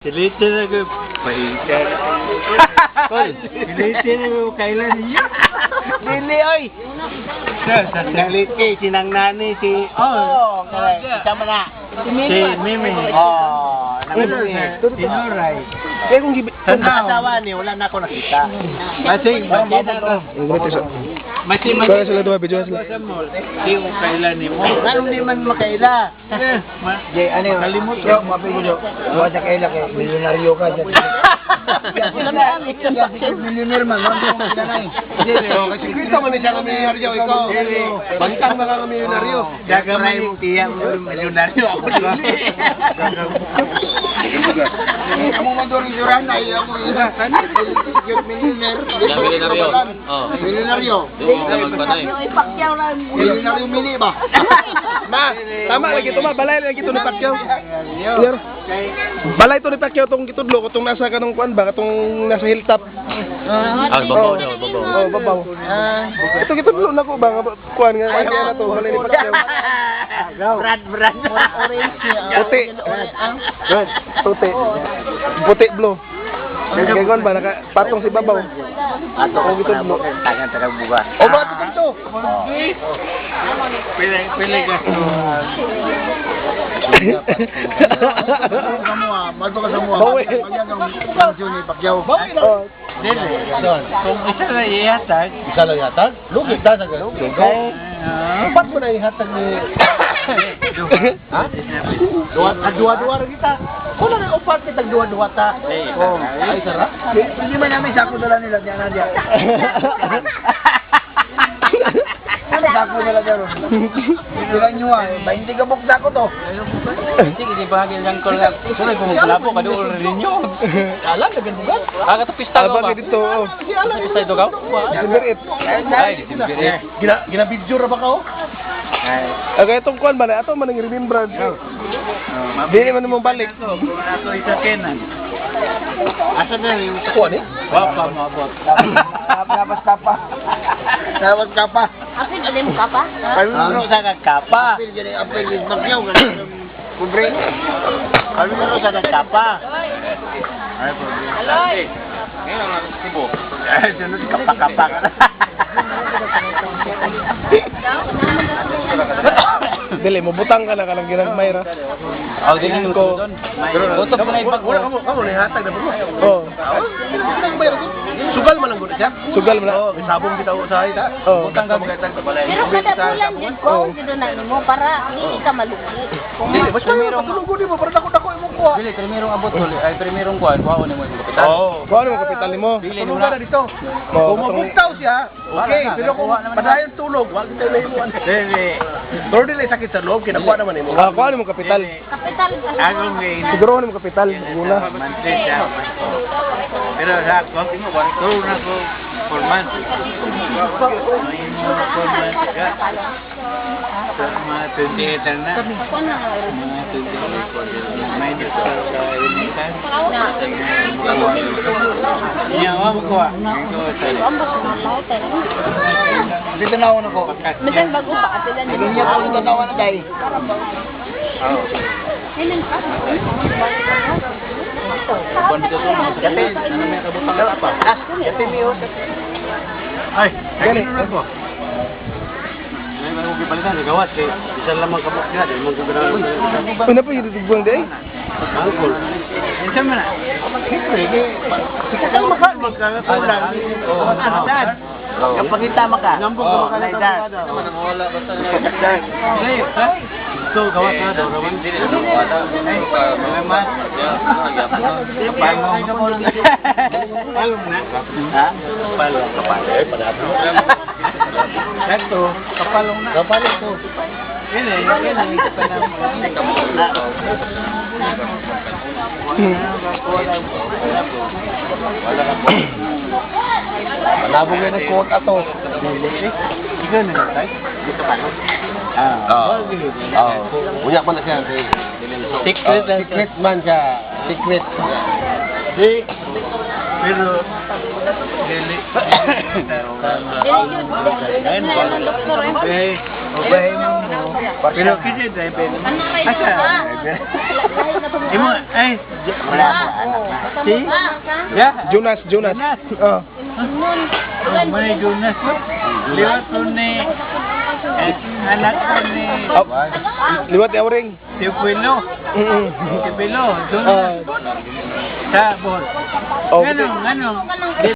Silite na ko. Pahikan. Silite na ko kailan niya. Dili oy. Nalit kay sinang nani si Oh, isa man na. Si Mimi. Oh, nang Si Noray. Kaya kung gibi... Ang asawa ni wala na ako nakita. Masing, masing na Ang Masing, Kaya sila duha, video sila. Sa mall. Di ko kailan ni mo. Nganong di man makaila? Jay, ano yun? Kalimot ko. Wala sa kaila kay milyonaryo ka dyan. Millionaire man, wala mo kinanay. Kasi kita man siya nga milyonaryo, ikaw. Bantang na ka nga milyonaryo. Daga may tiya mo milyonaryo ako. Amo man doon yung ay ako millionaire. Milyonaryo. Oh. Milyonaryo. Milyonaryo mini ba? Ma, tama lagi to ma, balay lagi to ni Pacquiao. Sir, balay to ni Pacquiao tong gitudlo ko tong nasa kanong kuan ba katong nasa hilltop. Ah, babaw daw, babaw. Oh, babaw. Ito gitudlo na ko ba nga kuan nga kaya na to balay ni Pacquiao. Brad, Brad. Puti. Brad, puti. Puti blue. Kaya kuan ba naka patong si babaw. Ato Ang gitudlo. Tangan tarang buga. O ba to? Pili, pili ka. Madto ka sa mua. Bawi. Ni Pacquiao. Oh. Dili. Kung isa na ihatag, Isa lang yatag? Lugi ta sa lugi. Upat mo na ihatag ni Ha? Dua tag duwa-duwa ra kita. Wala na upat kita duwa-duwa ta. Oh, ay sara. Hindi man namin sako dala nila diyan na diyan. Sako nila diyan. Sila nyo ah, 20 ka buk sako to. Sige, di ba lang ko lang. Sunod ko maglapo ka doon ninyo. Alam na bugat. Ah, kato pista ko Abang ba? dito. Oh. Pista ito ka? December 8. Ay, December 8. Gina gina video ra ba ka oh? Okay, itong kuan ba na? Ato man ang remembrance. Dili man mo balik. Kung ako isa kenan. Asa na yung Kuan eh? Wapa mo abot. Labas ka pa. Labas ka pa. Apil, alam mo ka pa? Kalunro sa kagkapa. Apil gani apil ni Pacquiao gani. Pobre. Kalunro sa kagkapa. Ay, pobre. Aloy! Ngayon ang Cebu. Ay, sunod kapa-kapa ka na. Dili mo butang ka na kanang ginagmay ra. Oh, dili ko. Pero utob na ibag Wala kamo kamo ni hatag na bro. Oh, Sugal man lang gud siya. sugal mo na. Oh, sabong kita sa ita. Oh. Butang ka mga balay. Pero kada bulan din ko, dito na nimo para hindi ka malugi. Kung Dili, mas man patulugo nimo para dako-dako imong kuha. Dili primerong abot tol. Ay primerong kuan, kuha ni mo yung kapital. Oo. Kuha mo kapital nimo. Dili mo Tulog na. na dito. Oh, Kung mabugtaw siya, okay. Pero kung padayon tulog, wag kita lahimuan. Dili. Pero dili sakit sa loob, kinakuha naman nimo. Ah, kuha mo kapital. Kapital kasi. Akong gain. Siguro mo kapital una. Monthly siya. Pero sa ako, tulog na ko 4 months. 4 months ka. So, mga 28 na. Mga 28. Minus pa sa remittance. Niya, wa mo kuha. Dito na ako nako. Minsan bago pa kasi lang Ganyan ko dito na na dai. Hiling pa. Kuan dito sa mga Dati, may kabutang ka pa. Dati miyo. Ay, Gani. ganun na ko. Ay, may kong gipalitan sa gawas kay isa lamang kabuk niya, dili man ko ganahan. Una pa yung dugwang day. Angkol. Unsa man na? Siyempre, Ikaw maka magkakakulang. Dad, kapag kita maka. Oh, like that. Wala basta na. Ay, ha? So gawas na daw raman dili na wala. Salamat. Kapal mo. Kapal na. Ha? Kapal. Kapal eh, panahapon. Kato, kapalong na. Kapal ito. Ini, ini, kapalong na. Malabo nga ng coat ato. Ikaw na lang, tay? Ah. Oo. Unya pa na siya. Secret lang siya. Secret man siya. Secret. Di, pero, dili. Dili yun. Dili na yung doktor eh. Eh, Ubahin mo mo. Pero kasi driver mo. Ano kay Asa? Lahi na po. Imo, ay, Wala ko anak na. Si? Ya. Jonas, Jonas. Jonas. Oh. Oh, may Jonas ko. Liwat ko ni, eh, anak ko ni, Oh, liwat ni Auring. Teofilo. Teofilo, Jonas. Ah. Sa Bohol. Oh, Ganun, ganun.